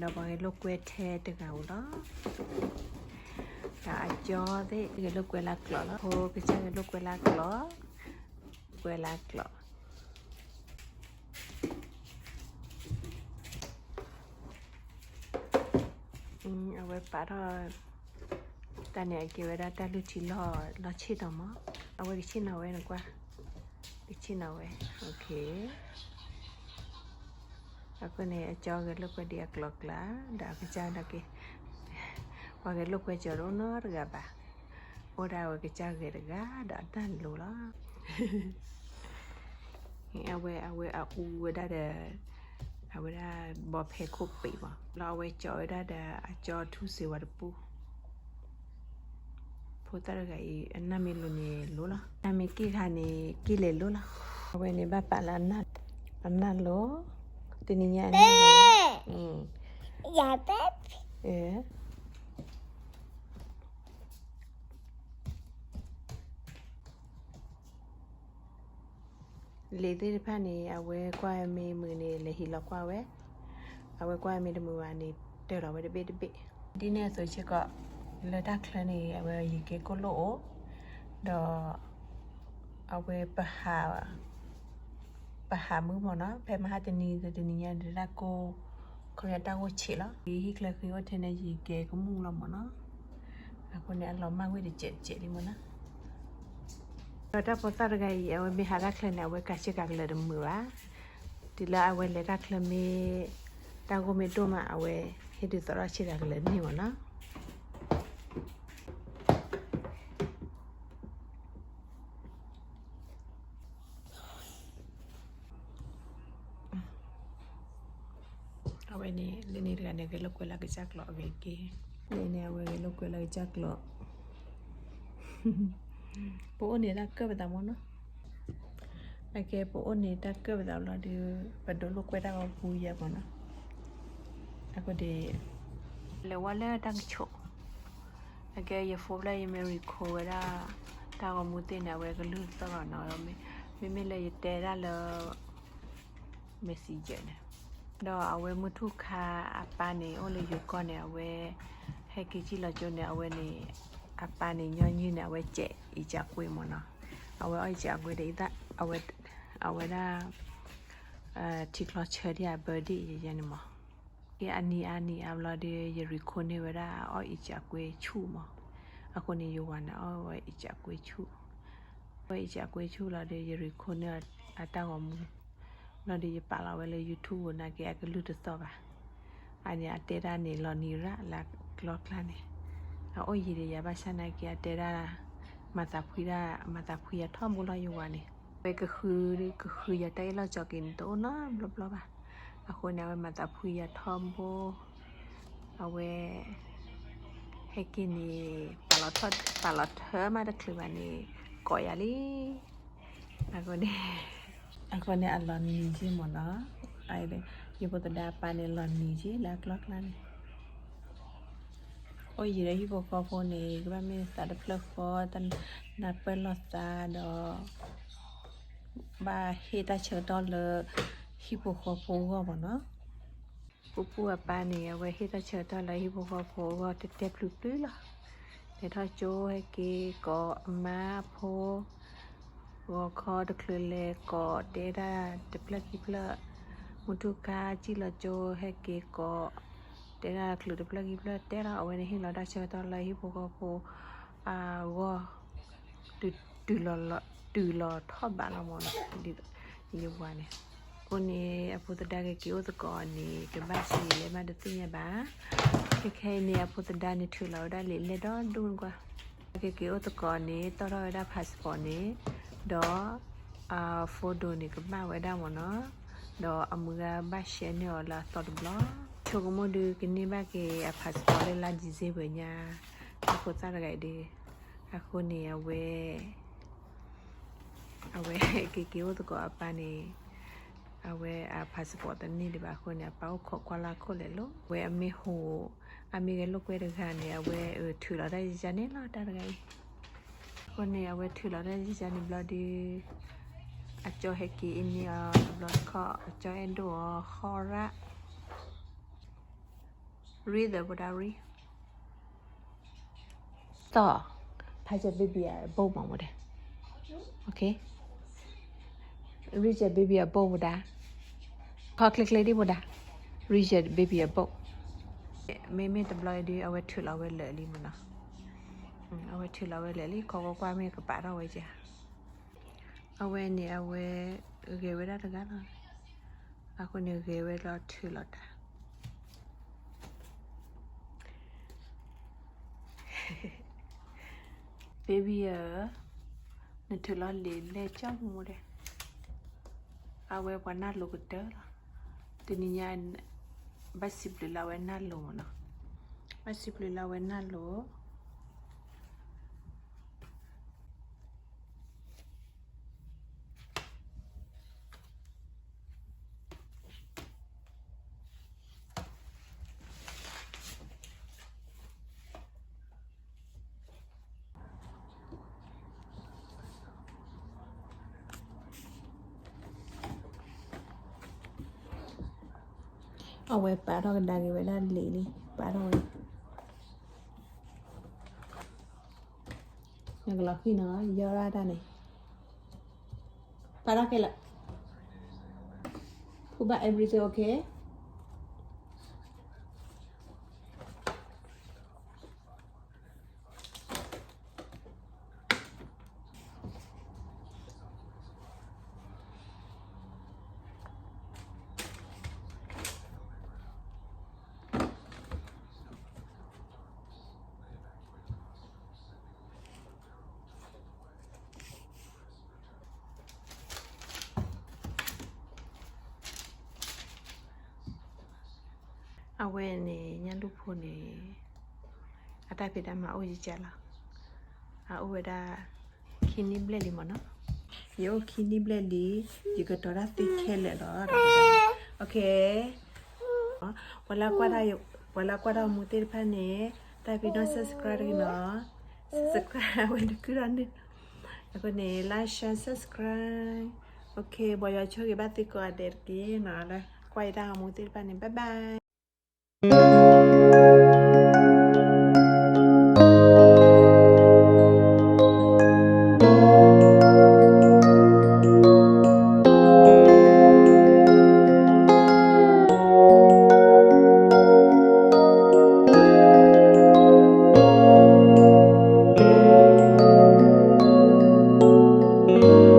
ဒီးပှၤဂဲၤလိာ်ကွဲထဲတဂၤဧိၤလီၤ. ဒီးအကၠီသ့ၣ်ဂဲၤလိာ်ကွဲလၢကျိာ်လီၤ. ဖိကစၢ်ဂဲၤလိာ်ကွဲလၢကျိာ်, ကွဲလၢကျိာ်. အဝဲပာ်ထီၣ် တၢ်န့ၣ် အကဲဝဲဒၣ်တၢ်လုၢ်ထံလီၢ် လီၢ်ဆ့ၣ်နီၤမး, အဝဲကဆ့ၣ်နီၤဝဲနကွၢ်, ကဆ့ၣ်နီၤဝဲ, အဃိန့ၣ် အကၠီဂဲၤလိာ်ကွဲဒ်အကျိာ်ကျါ, ဒီးအကစၢ်နာ်က့, ပှၤဂဲၤလိာ်ကွဲကၠီတအိၣ်နီတဂၤဘၣ်, အိၣ်ဒၣ်ဝဲကစၢ်ဂဲၤတဂၤဒီးအတၢ်လိၤလီၤ. အဝဲ အဝဲအအူဝဲဒၣ်ဒီး အဝဲဒၣ်ဘီဖဲခိၣ်ပံးမး, လီၤအဝဲကၠီဝဲဒၣ်ဒီးအကၠီထူစ့ဝါတပူၤ, ဖိသၣ်တဂၤအံၤ အနၢ်မ့ၢ်လိၤန့ၣ်လိၤလီၤ, နၢ်မ့ၢ်က့ၢ်ခါန့ၣ် က့ၢ်လဲၤလိၤလီၤ. အဝဲန့ၣ်ဘၣ်ပာ်လၢအနၢ်လိၤ, တနံၤညါအနၢ်လိၤ, လံာ်သ့ၣ်တဖၣ်န့ၣ် အဝဲကွၢ်မ့ၢ်မုာ်န့ၣ် လဲၤဟံးလီၤကွၢ်ဝဲ, အဝဲကွၢ်မ့ၢ်တမုာ်ဘၣ်န့ၣ် တၢၢ်လီၤဝဲတဘ့ၣ်တဘ့ၣ်. ဒ်န့ၣ်အသိးစ့ၢ်ကီး လၢတၢ်ချၢန့ၣ် အဝဲယံာ်ကဲကိၣ်လိၣ်အိၣ်, ဒီး အဝဲ ပဟးမုၢ်မ့ၢ်နီၤ, ဖဲမဟါတနံၤတနံၤညါဒုးတၢ်ကိၢ်, ခီဖျိတၢ်ဂိၢ်ဆံးလီၤ. ဟံၣ်ချၢဃံအိၣ်ထဲန့ၣ် ယံာ်ကဲကမူၣ်လီၤမ့ၢ်နီၤ. အဃိန့ၣ် အလီၤမၢ်ဝံၣ်တစဲးတစဲးလံမ့ၢ်နီၤ. ဒီးတၢ်ဖိသၣ်တဂၤအံၤ အဝဲမ့ၢ်ဟးတၢ်ချၢန့ၣ် အဝဲကၤဆ့ကၤကလၢၤတမုာ်ဘၣ်. တုၤလၢအဝဲလဲၤတၢ်ချၢမ့ၢ် တၢ်ဂိၢ်မ့ၢ်ဒိၣ်မး အဝဲဟ့ၣ်ဒုးသီထီၣ်ဆ့ကၤကလၢၤန့ၢ်မ့ၢ်နီၤ. အဝဲန့ၣ် လၢန့ၣ်တဂၤန့ၣ် ဂဲၤလိာ်ကွဲလၢကစၢ်ကျိာ်အဂ့ၤက့ၤ, လၢန့ၣ် အဝဲဂဲၤလိာ်ကွဲလၢကစၢ်ကျိာ်. ပအိၣ်န့ၣ်တၢ်ကၢၣ်ပသးမ့ၢ်နီၤ, အကဲပအိၣ်န့ၣ်တၢ်ကၢၣ်ပသးဘျီဒီး ပဒိးလိာ်ကွဲတၢ်ဂီၤပူၤယဲၢ်မ့ၢ်နီၤ. အဃိဒီး လဲၤဝဲလၢတၢ်ကဆိး အကဲယ phone ဖျၢၣ် ယမ့ၢ် record ဝဲဒၣ် တၢ်ဂီၤမူသ့ၣ်န့ၣ် အဝဲကလုၢ်သီၣ်လီၤနီၤ, မ့မ့ၢ်လၢယတဲဒၣ်လၢ messenger န့ၣ်, ဒီးအဝဲမုၢ်ထူၣ်ခါအပၢ်န့ၣ် အိၣ်လၢယိၤကီၢ်န့ၣ် အဝဲ ဟဲက့ၤကံၣ်လီၤကၠိန့ၣ် အဝဲန့ၣ် အပၢ်န့ၣ်ညီနုၢ်န့ၣ် အဝဲစဲးအံၤစးကွ့မ့ၢ်နီၤ, အဝဲအီၣ်အံၤစးကွ့ဒီး အဝဲဒၣ် ထံချီဆၢဒၣ်အ birthday ယဲန့ၣ်မး. ကဲအနံၤအါနံၤအါဘျီဒီး ယ record န့ၢ်ဝဲဒၣ်အအီၣ်အံၤစးကွ့ဆူၣ်မး, အဃိန့ၣ် ယဝၤန့ၣ် အီၣ်ဝဲအံၤစးကွ့ဆူၣ်, အီၣ်အံၤစးကွ့ဆူၣ်လီၤဒီး ယ record န့ၢ်အတၢ်ဂီၤမူ, ဘျီဒီးယပာ်လီၤဝဲလၢ YouTube နာ်က့ အကလုၢ်တသီၣ်ဘၣ်. အန့ၣ်အတဲဒၣ်န့ၣ် လီၤနံၤရၣ်လၢကျီကျါန့ၣ်, အအိၣ်ယံၤဒီးယၤဘၣ်ဆၣ်နာ်က့ အတဲဒၣ် မၤသးဖှံဒၣ် မၤသးဖှံယၤထီဘိလီၤ ယဝၤန့ၣ်, အဝဲကဃုယၤတၢ်အ့ၣ်လိာ်ဆိးက့န့ၣ် တအိၣ်နီတဘျီဘၣ်. အဃိန့ၣ် အဝဲမၤသးဖှံယၤထီဘိ, အဝဲ ဟဲက့ၤန့ၣ် ပာ်လီၤထၢမးတချုးဘၣ်န့ၣ် ကိးယၤလံ. အဃိန့ၣ် အဃိန့ၣ် အလီၤနံၤက့မ့ၢ်နီၤ, ယဖိသဒါအပၢ်န့ၣ်လီၤနံၤက့လၢအကျီကျါန့ၣ်, အိၣ်ယံၤဒီးဟံၣ်ဖိဃီဖိန့ၣ် ကဘၣ်မ့ၢ်သးတဖျၢၣ်ဃီ တၢ်နၢ်ပၢၢ်လိာ်သးဒီး ဘၣ်ဟ့ၣ်တၢ်ဆၢကတီၢ်လၢ ဟံၣ်ဖိဃီဖိအဂီၢ်မ့ၢ်နီၤ. ပူပူအပၢ်န့ၣ် အဝဲဟ့ၣ်တၢ်ဆၢကတီၢ်လၢဟံၣ်ဖိဃီဖိအဂီၢ် တဲတဲပျုၤပျုၤလီၤ. လဲၤထီၣ်ကၠိဟဲက့ၤကိးအမါအဖိ ဂီၤခီတချုးလဲၤကိး တဲဒၣ်တဖျၢၣ်ခံဖျၢၣ်, မုၢ်ထူၣ်ခါကံၣ်လီၤကၠိဟဲက့ၤကိး တဲဒၣ်ချုးတဖျၢၣ်ခံဖျၢၣ် တဲလီၤ. အဝဲန့ၣ်ဟ့ၣ်လီၤတၢ်ဆၢကတီၢ်လၢဟံၣ်ဖိဃီဖိအဂီၢ် တုၤလီၤထီၣ်ဘးလီၤမ့ၢ်နီၤ, ယဝၤန့ၣ်. အဃိန့ၣ် အဖိသဒါကက့ၤအိၣ်သကိးန့ၣ် ကဘၣ်ဆံးလဲၣ်မးတသ့ၣ်ညါဘၣ်. ခဲခဲအံၤန့ၣ် အဖိသဒါန့ၣ် ထုးလီၤဝဲဒၣ်လံာ်လဲၢ်ဒီဒူၣ်နကွၢ်. ကက့ၤအိၣ်သကိးန့ၣ် တီၣ်ထီၣ်ဝဲဒၣ် passport န့ၣ် ဒီး photo န့ၣ် ကဘၣ်ဝဲဒၣ်မ့ၢ်နီၤ, ဒီးအမုၢ်ဂၤဘၣ်ရှဲန့ၢ်အီၤလၢအသီတဘျီ. ဆိကမိၣ်ဒုးကန့ၢ်ဘၣ်က့ၤအ passport လၢလါ December ညါ, အဖိသၣ်တဂၤအံၤဒီး, အဃိန့ၣ် အဝဲ အဝဲကက့ၤအိၣ်သကိးအပၢ်န့ၣ်, အဝဲအ passport တန့ၢ်ဒံးဘၣ်အဃိန့ၣ် အပၢ်အိၣ်ခိးကွၢ်လၢခိၣ်လဲၣ်လီၤ. အဝဲအမ့ၢ်ဟိး, အမ့ၢ်ဂဲၤလိာ်ကွဲတဂၤန့ၣ် အဝဲထုးလီၤတၢ်ယၤန့ၣ်လီၤ တၢ်တဂၤအံၤ. အဃိန့ၣ် အဝဲထုးလီၤတၢ်ယၤန့ၣ်ဘျီဒီး အကၠီဟဲက့ၤအ့န့ၢ်အီၤတဘျီတခီၣ် အကၠီအဲၣ်ဒိၣ်အီၤဃီရၣ် Read the ဝဲဒၣ် read. သီၣ်, ဖးကၢ် baby အဘိၣ်မးမူဒဲး. Okay. Read the baby အဘိၣ်မူဒၣ်. ခီကျ့ကျ့ဒ်မူဒၣ်. Read the baby အဘိၣ်. မ့မ့ၢ်တဘျီအံၤဒုး အဝဲထုးလီၤဝဲလၢာ်လံမ့ၢ်နီၤ. အဝဲထုးလီၤဝဲလၢာ်လံ ခီကွၢ်ကွၢ်မ့ၢ်ကပာ်ထီၣ်ဝဲကဲ. အဝဲန့ၣ် အဝဲဂဲၤဝဲဒၣ်တဂၤလီၤ. အဃိန့ၣ်ဂဲၤဝဲလီၤထုးလီၤတၢ်. Baby ဧၢ, နထုးလီၤလံာ်လဲၢ်ကၠီမူဒဲး. အဝဲပှၤနၢ်လိၤကတၢၢ်လီၤ. တနံၤညါ ဘၣ်စံးဘျုးလၢအဝဲနၢ်လိၤမ့ၢ်နီၤ. ဘၣ်စံးဘျုးလၢအဝဲနၢ်လိၤ. အဝဲပာ်ထီၣ်ကဒါက့ၤဝဲဒၣ်လံာ်လံ, ပာ်ထီၣ်ဝဲ, နကလီၤဃံၣ်နီၤ, ယီၤရၣ်တၢ်န့ၣ်, ပာ်ထီၣ်ခဲလၢာ်, ဖုဘၣ် everything okay. အဝဲန့ၣ် ညၣ်လူၢ်ဖိန့ၣ် အတၢ်ဖံးတၢ်မၤအိၣ်ယကလီၤ, အအိၣ်ဝဲဒၣ် ခံနံၣ်ဘျဲၣ်လံမ့ၢ်နီၤ, ယအိၣ်ခံနံၣ်ဘျဲၣ်လံ, ယကတီၤတၢ်သ့ခဲလၢာ်လီၤ. Okay. ပှၤလၢကွၢ်တၢ်, ပှၤလၢကွၢ်တၢ်အမူသ့ၣ်တဖၣ်န့ၣ် တၢ်ဖံးနီၣ် subscribe တဂ့ၤနီၤ, subscribe အဝဲတကုၢ်ထီၣ်န့ၣ်, အဃိန့ၣ် like share subscribe. Okay, ဘီယွၤဆိၣ်ဂ့ၤဘၣ်သုကိးဂၤဒဲးတက့ၢ်နီၤ, လၢကွၢ်ယတၢ်အမူသ့ၣ်တဖၣ်န့ၣ် bye bye.